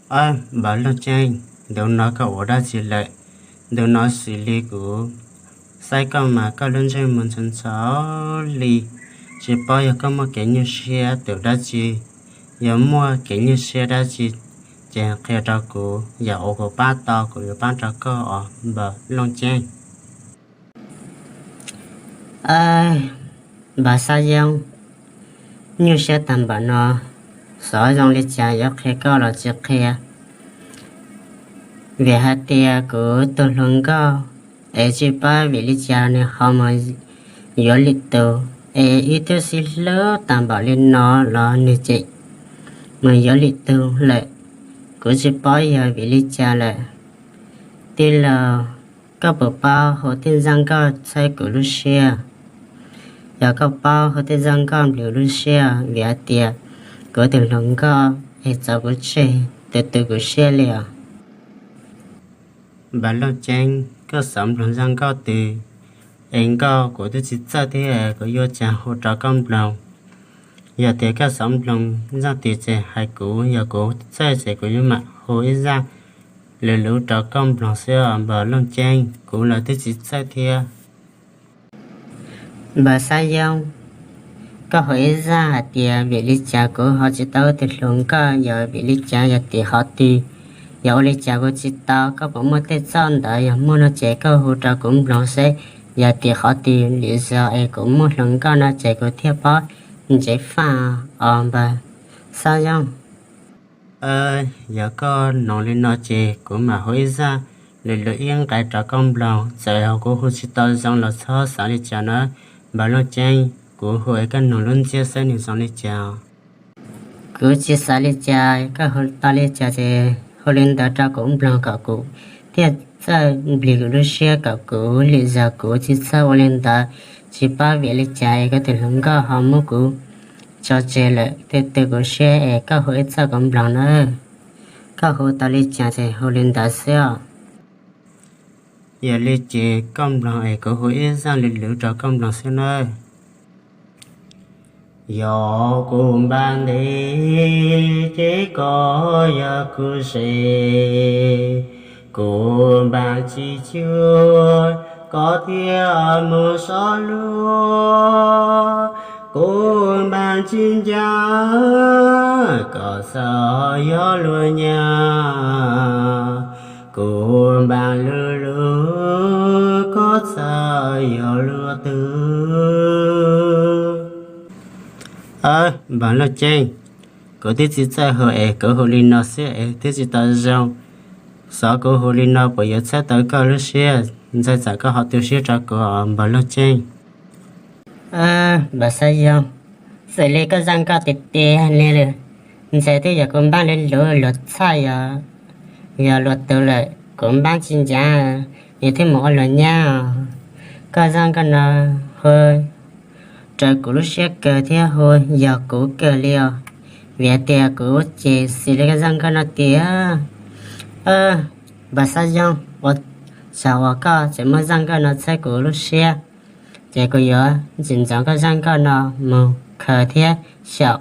Aw, npawg Looj Ceeb, ntu no koj ua dab tsi lawm? Ntu no xws li kuv saib koj mas koj lub ntsej muag ntxhov ntxhov li, tsis paub yog koj muaj kev nyuaj siab tus dab tsi. Yog muaj kev nyuaj siab dab tsi ces qhia rau kuv, yog ua kuv pab tau kuv yuav pab rau koj os npawg Looj Ceeb. Npawg Xab Yeeb, nyuaj siab tag npaum no, xyov zoo li cas yuav qhia koj los tsis qhia. Vim hais tias kuv tus hluas nkauj es tsis paub vim li cas nws ho mus yuav lwm tus, es ib tug xib hlub tag npaum li no los nws tseem mus yuav lwm tus lawm. Kuv tsis paub yog vim li cas lawm. Tij laug, koj puas paub hu tej zaj nkauj txhawb kuv lub siab? Yog koj paub, hu tej zaj nkauj nplhws lub siab, vim hais tias kuv tus hluas nkauj es txaus kuv tseg, tus tu kuv siab li os. Npawg Looj Ceeb, koj xav mloog zaj nkauj twg? Es nkauj kuv twb tsis txawj thiab, kuv yuav cas hu rau koj mloog. Yog tias koj xav mloog zaj twg ces hais kuv, yog kuv txawj ces kuv yuav mam hu ib zaj luv luv rau koj mloog xwb os npawg Looj Ceeb, kuv los twb tsis txawj thiab. Npawg Xab Yeeb, koj hu ib zaj hais tias vim li cas kuv ho tsis tau tus hluas nkauj, yog vim li cas, yog tim qhov twg, yog ua li cas kuv tsis tau, koj puas muaj tej txoj ntawd, yog muaj no ces koj hu rau kuv mloog seb yog tim qhov twg, lwm zaus es kuv muaj hluas nkauj no ces kuv thiaj paub ntsev faj os npawg Xab Yeeb. Yog koj noog li no ces kuv mam hu ib zaj luv luv ib nqe rau koj mloog, txawm yog kuv hu tsis tau zoo los txhob xav li cas na npawg Looj Ceeb, kuv hu es koj noog lub ntsiab saib nws zoo li cas. Kuv tsis xav li cas, koj hu tau li cas ces hu li ntawd rau kuv mloog kom kuv thiaj txawj nplhis kuv lub siab kom kuv lwm zaus kuv tsis txhob ua li ntawd. Tsis paub vim li cas es koj tus hluas nkauj ho muab kuv tso tseg lawm, thiaj tu kuv siab es koj hu ib zaj kom mloog na. Koj hu tau li cas ces hu li ntawd xwb os. Yog li ces koj mloog es kuv hu ib zaj luv luv rau koj mloog xwb nawb. Yog kuv npaj ntev ces koj yog kuv se, kuv npaj tsis cuag koj thiaj mus sab luag. Kuv npaj tsis ncav koj txawj yog luag nyab, kuv npaj luv luv koj txawj yog luag twg. Npawg Looj Ceeb, kuv twb tsis txawj hu es kuv hu li no xwb es twb tsis tau zoo. Xyov kuv hu li no puas yuav txhawb tau koj lub siab, ntshai tsam koj ho tu siab rau kuv os npawg Looj Ceeb. Npawg Xab Yeeb, xws li koj zaj nkauj tiag tiag li lawm, ntshai twb yog kuv npaj luv luv luag txhawj yog luag twg lawm, kuv npaj tsis ncav, nws thiaj mus ua luag nyab os. Koj zaj nkauj no hu raws kuv lub siab kawg thiab hu yog kuv kawg li os, vim hais tias kuv ces xws li koj zaj nkauj no tiag. Npawg Xab Yeeb, ua tsaug uas koj tseem muab zaj nkauj no txhawb kuv lub siab, ces kuv yuav tsis ntxoov koj zaj nkauj no mus khaws thiab xyaum.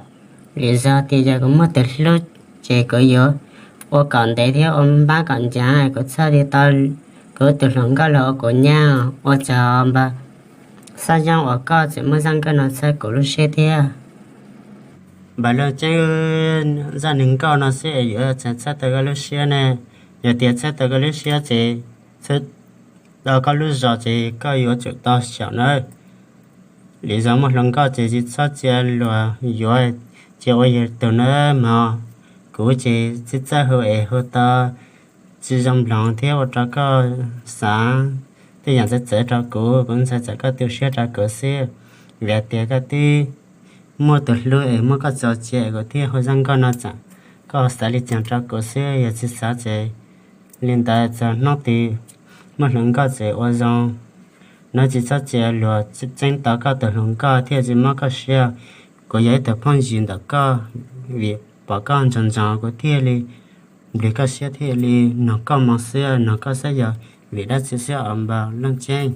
Lwm zaug tias yog kuv muaj tus hlub ces kuv yuav ua kom ntev thiab ua npab kom ncav, kuv txhawj li tau kuv tus hluas nkauj los ua kuv nyab. Ua tsaug npawg Xab Yeeb uas koj tseem muab zaj nkauj no txhawb kuv lub siab thiab. Npawg Looj Ceeb, zaj neeg nkauj no xwb es yuav txhawb tau koj lub siab ne? Yog tias txhawb tau koj lub siab ces txhawb tau koj lub zog ces koj yuav tsum tau xyaum nawb. Lwm zaug muaj hluas nkauj ces tsis txhob cia luag yuav, cia ua yus tus nawb mog. Kuv ces tsis txawj hu es hu tau tsis zoo mloog thiab ua rau koj xav tej yam txawv txawv rau kuv, kuv ntshai tsam koj tu siab rau kuv xwb. Vim hais tias koj twb muaj tus hlub es muab koj tso tseg es kuv thiaj hu zaj nkauj no tsam koj xav li cas rau kuv xwb, yog tsis xav ces li ntawd txog hnub twg muaj hluas nkauj ces ua zoo nawb, tsis txhob cia luag txeeb tau koj tus hluas nkauj thiaj tsis mob koj siab. Kuv yog ib tug phooj ywg ntawm koj, vim pom koj ntsoov ntsoov kuv thiaj li nplhis koj siab thiaj li noog koj moo xwb, noog koj saib yog vim dab tsi xwb os npawg Looj Ceeb.